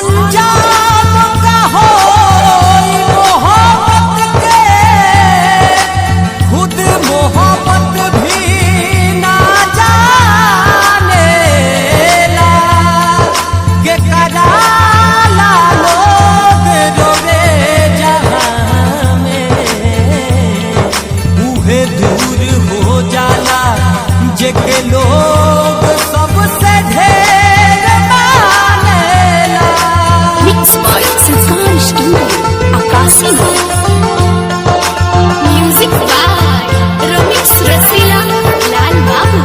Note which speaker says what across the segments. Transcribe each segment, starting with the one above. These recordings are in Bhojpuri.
Speaker 1: अंजाम का होई मोहब्बत के, खुद मोहब्बत भी ना जानेला। के कराला लोग रोवे जहाँ में, उहे दूर हो जाला जेके लोग सबसे ढेर मानेला।
Speaker 2: Mix by Sanskar studio Akashi. Music by Ramesh Rasila Lal Babu.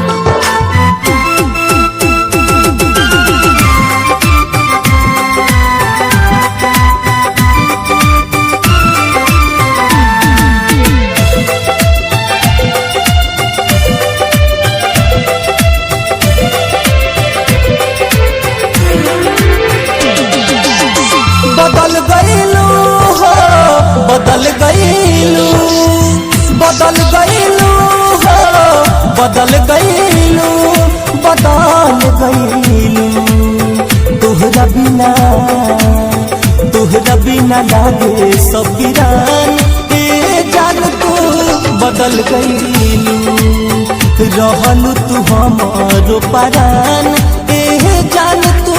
Speaker 1: बदल गईलू हो, बदल गईलू, बदल गईलू हो, बदल गईलू, बदल गईलू। तोहरा बिना, तोहरा बिना लागे सब वीरान, ए जान तू बदल गईलू। रहलू तू हमारो परान, ए जान तू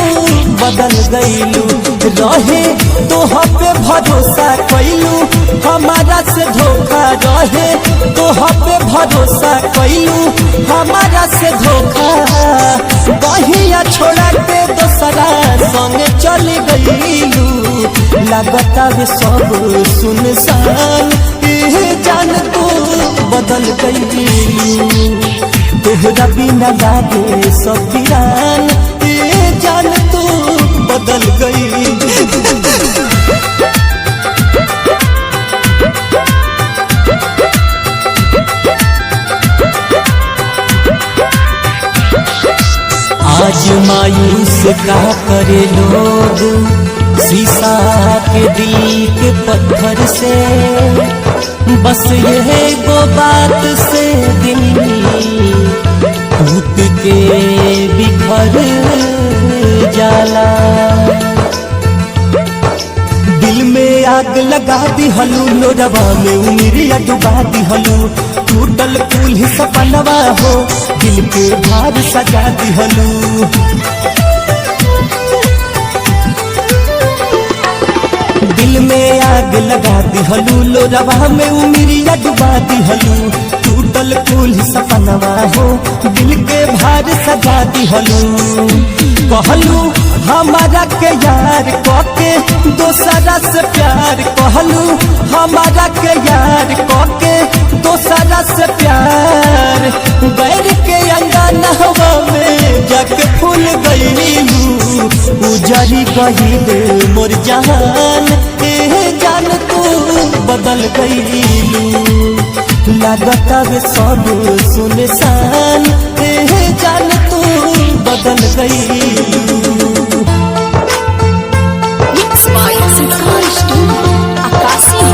Speaker 1: बदल गईलू। रहे तोह पे भरोसा कैलू, हमारा से धोखा। रहे तोह पे भरोसा कैलू, हमारा से धोखा। बहिया छोड़ा के दोसरा संग चल गईलू। लगता वे सब सुनसान, ए जान तू बदल गईलू। तोहरा बिना लागे सब वीरान, ए जान तू बदल गई। आज मायूस का करे लोग शीशा के दिल के पत्थर से, बस ये गो बात से दिल टूट के बिखर जाला। दिल में आग लगा दी हलू, लोरवा में उंगलियां डुबा दी हलू। टूटल कुल ही सपनवा हो, दिल के भार सजा दी हलू। दिल में आग लगा दी हलू, लोरवा में उंगलियां डुबा दी हलू। टूटल कुल ही सपनवा हो, दिल के भार सजा दी हलू। कहलू हमारा के यार कके दोसरा से प्यार, कहलू हमारा के यार कके दोसरा से प्यार। गैर के अंगनवा में जाके फूल गईलू, उजरी गईल मोर जहान, ए जान तू बदल गईलू। लगता वे सब सुनसान, ए जान तू बदल गईलू।
Speaker 2: Mix by Sanskar studio Akashi.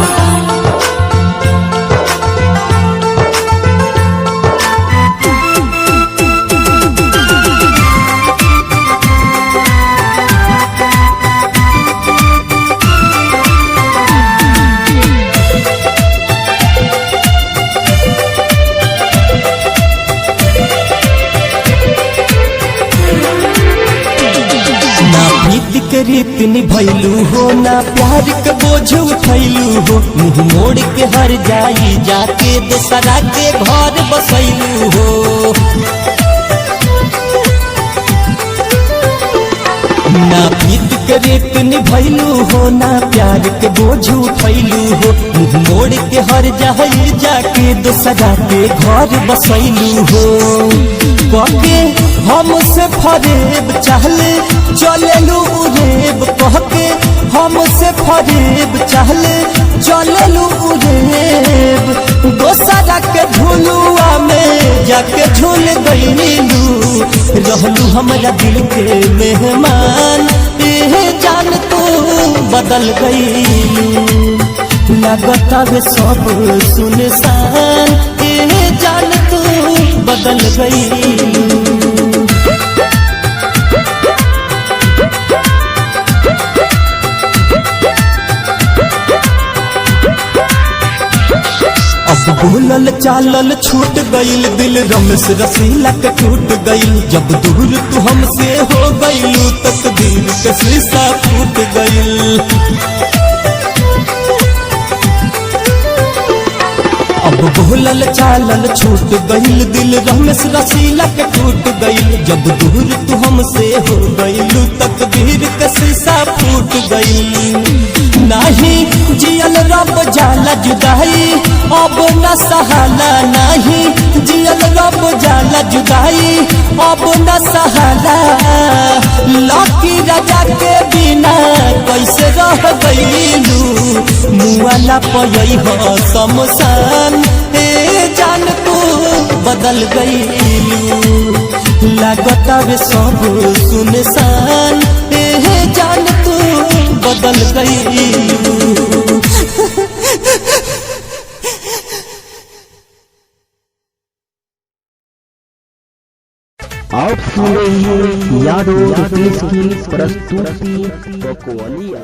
Speaker 1: ना प्रीत के रीत निभैलू हो, ना प्यार के बोझ उठैलू हो। मुंह मोड़ के हर जाई जाके दोसरा के घर बसैलू हो। ना प्रीत के रीत निभैलू हो, ना प्यार के बोझ उठैलू हो। मुंह मोड़ के हर जाई जाके दोसरा के घर बसैलू हो। कके हमसे फरेब चाहले चलेलू उरेब, कहके हमसे फरेब चाहले चलेलू उरेब। दोसरा के झुलुआ में जाके झूल गईलू, रहलू हमरा दिल के मेहमान, ए जान तू बदल गईलू। लगता वे सब सुनसान, ए जान तू बदल गईलू। अब बोलल चालल छूट गईल, दिल रमेश रसीला के टूट गईल। जब दूर तू हमसे हो गईलू, तकदीर के शीशा फूट गईल। अब बोलल चालल छूट गईल, दिल रमेश रसीला के टूट गईल। जब दूर तू हमसे हो गईलू, तकदीर के शीशा फूट गईल। नाही जियल रब जाला जुदाई, अब न सहाला। नाही जियल रब जाला जुदाई, अब न सहाला। लकी राजा के बिना कैसे रह गईलू? मुआला पयई हो शमशान, ए जान तू बदल गईलू। लागता वे सब सुनसान, ए जान तू बदल गईलू।
Speaker 3: आप सुन रहे हैं यादव रुपीस की प्रस्तुति बकवालिया।